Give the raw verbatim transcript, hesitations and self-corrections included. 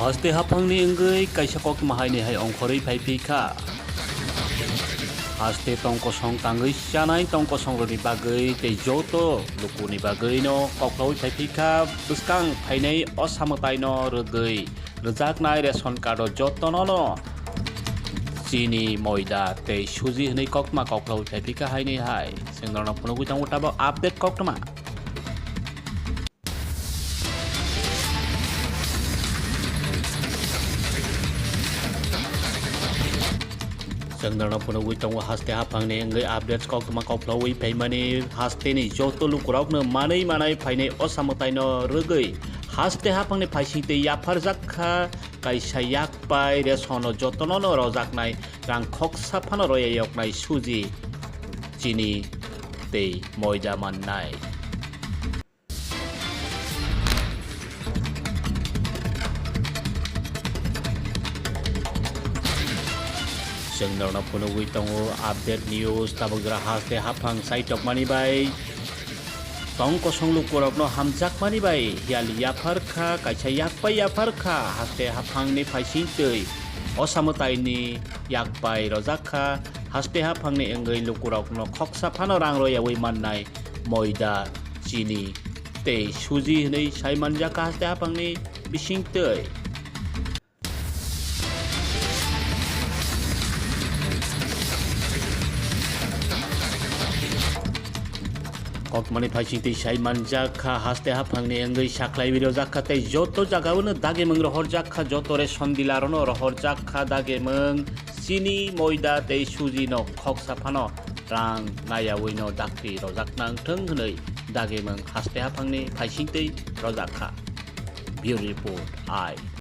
Haste haphangni wngwi kaisa koktma haini hai ongkhorwi phai phi kha. Haste tong kosong tangwi chanai tong kosongrokni bagwi tei joto lukuni bagwino koklaui phai phi kha. Bwskang phainai o samwtaino rwgwi rwjaknai ration card o jotono no chini, moida tei suji hwnwi koktma koklaui phai phi kha haini hai. Chwng norokno phunugwi tongo tabuk update koktma. Chwng norokno phunugwi tongo haste haphangni wngwi updates koktwma koklaui phaimani, hasteni joto lukurokno manwi manai phainai o samwtaino rwgwi haste haphangni phaisingtwi yapharjak kha kaisa yakpai ration o jotono no rojaknai rang khoksa phano roya yoknai suji, chini tei moida mannai. Chwng norokno phunugwi tongo update news, tabuk jora haste haphang saitokmani bai tong kosong lukurokno hamjakmani bai hiyal yaphar kha, kaisa yakpai yaphar kha, haste haphangni phaisingtwi o samwtaini yakpai rojak kha, haste haphangni wngwi lukurokno khoksa phano rang royaui mannai moida, chini tei suji hwnwi sai manjak kha haste haphangni bisingtwi. Koktwmani phaisingtwi sai manjak kha haste haphangni wngwi sakhlaiwi rojak kha tei joto jagao no dagimung rohorjak kha, joto ration dealer no rohorjak kha dagimung, chini, moida tei suji no khoksa phano rang nayaui no dakti rojak nang thung hwnwi dagimung haste haphangni phaisingtwi rojak kha. Bureau Report, I.